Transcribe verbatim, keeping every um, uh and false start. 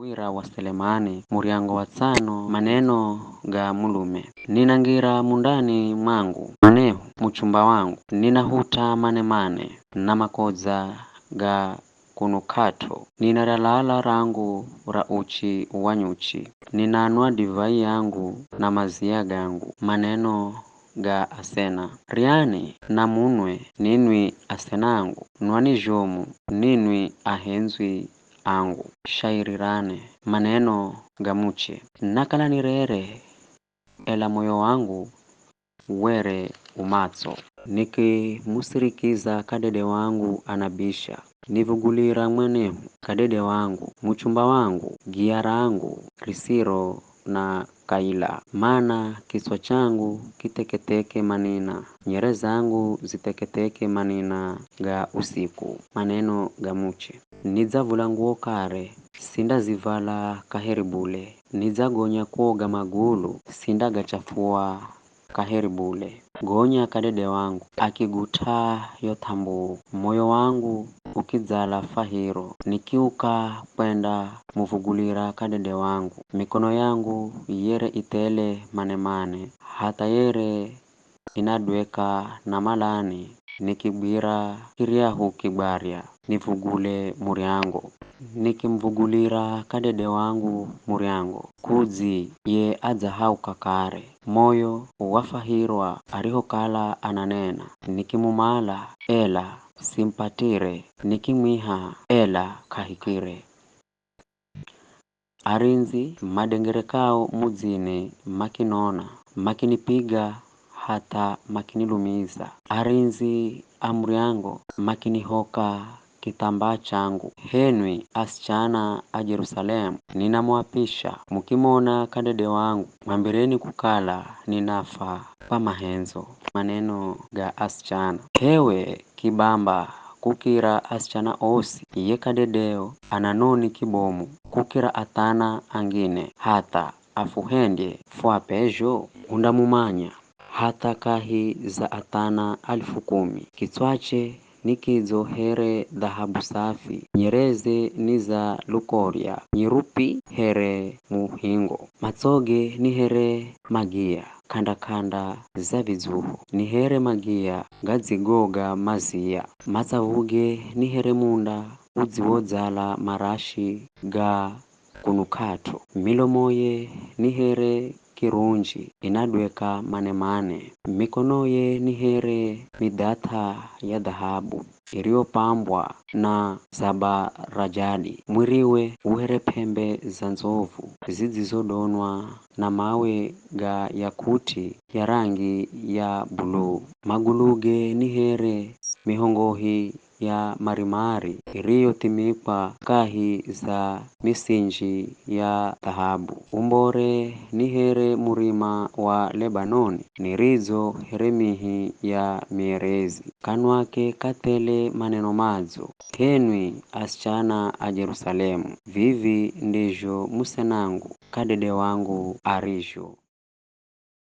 Wira wa Selemani, muryango wa tsano, maneno ga mulume. Ninangira mundani mwangu, mwanehu, muchumba wangu, ninahuta manemane na makodza ga kunuk'at'o. Ninaralala rangu ra uchi wa nyuchi, ninanwa divai yangu na mazia gangu, maneno ga asena. Ryani na munwe, ninwi asenangu, nwani zhomu, ninwi ahendzwi angu. Shairi ra nne, maneno ga muche. Nakala ni rere, ela moyo wangu were u matso. Nikimusirikiza kadede wangu anabisha. Nivugulira mwanehu, kadede wangu, muchumba wangu, giya rangu risiro na kaila. Mana kitswa changu kitheketheke manina, nyere zangu zitheketheke manina ga usiku, maneno ga muche. Nidzavula nguwo kare, sindazivala kaheri bule. Nidzagonya kuoga magulu, sindagachafua kaheri bule. Gonya kadede wangu akigut'a yo th'ambuu, moyo wangu ukidzala fahiro, nikiuka kwenda muvugulira kadede wangu. Mikono yangu yere ithele manemane, hatha yere inadweka na malani, nikigwira kiryahu kigwarya nivugule muryango. Nikimuvugulira kadede wangu muryango, kudzi ye adzahauka kare. Moyo wafahirwa arihokala ananena, nikimumala, ela simpatire, nikimwiha, ela k'ahikire. Arindzi madengerekao mudzini makinona, makinipiga hatha makinilumiza. Arindzi a muryango makinihoka kithambaa changu. H'enwi asichana a Jerusalemu, ninamuapisha, mukimona kadede wangu, mwambireni kukala ninafa kwa mahendzo. Maneno ga asichana. H'ewe kibamba kukira asichana osi, ye kadedeo ana noni kibomu kukira athana angine, hatha afuhendye fuape zho? Undamumanya hatha kahi za athana alifu kumi. Kitswache ni kidzo here dhahabu safi, nyereze ni za lukorya nyirupi here muhingo. Matsoge ni here magiya, k'anda-k'anda za vidzuhu, ni here magiya gadzigoga mazia. Matsavuge ni here munda udziwodzala marashi ga kunuk'at'o. Milomoye ni here kirunji inadweka manemane. Mikonoye ni here midhatha ya dhahabu iriyopambwa na zabarajadi. Mwiriwe u here p'embe za ndzovu zidzizodonwa na mawe ga yakuti ya rangi ya buluu. Maguluge ni here mihongohi ya marimari iriyothimikwa kahi za misinji ya dhahabu. Umbore ni here murima wa Lebanoni, ni ridzo here mihi ya mierezi. Kanwake kathele maneno madzo. H'enwi asichana a Jerusalemu, vivi ndizho musenangu, kadede wangu arizho.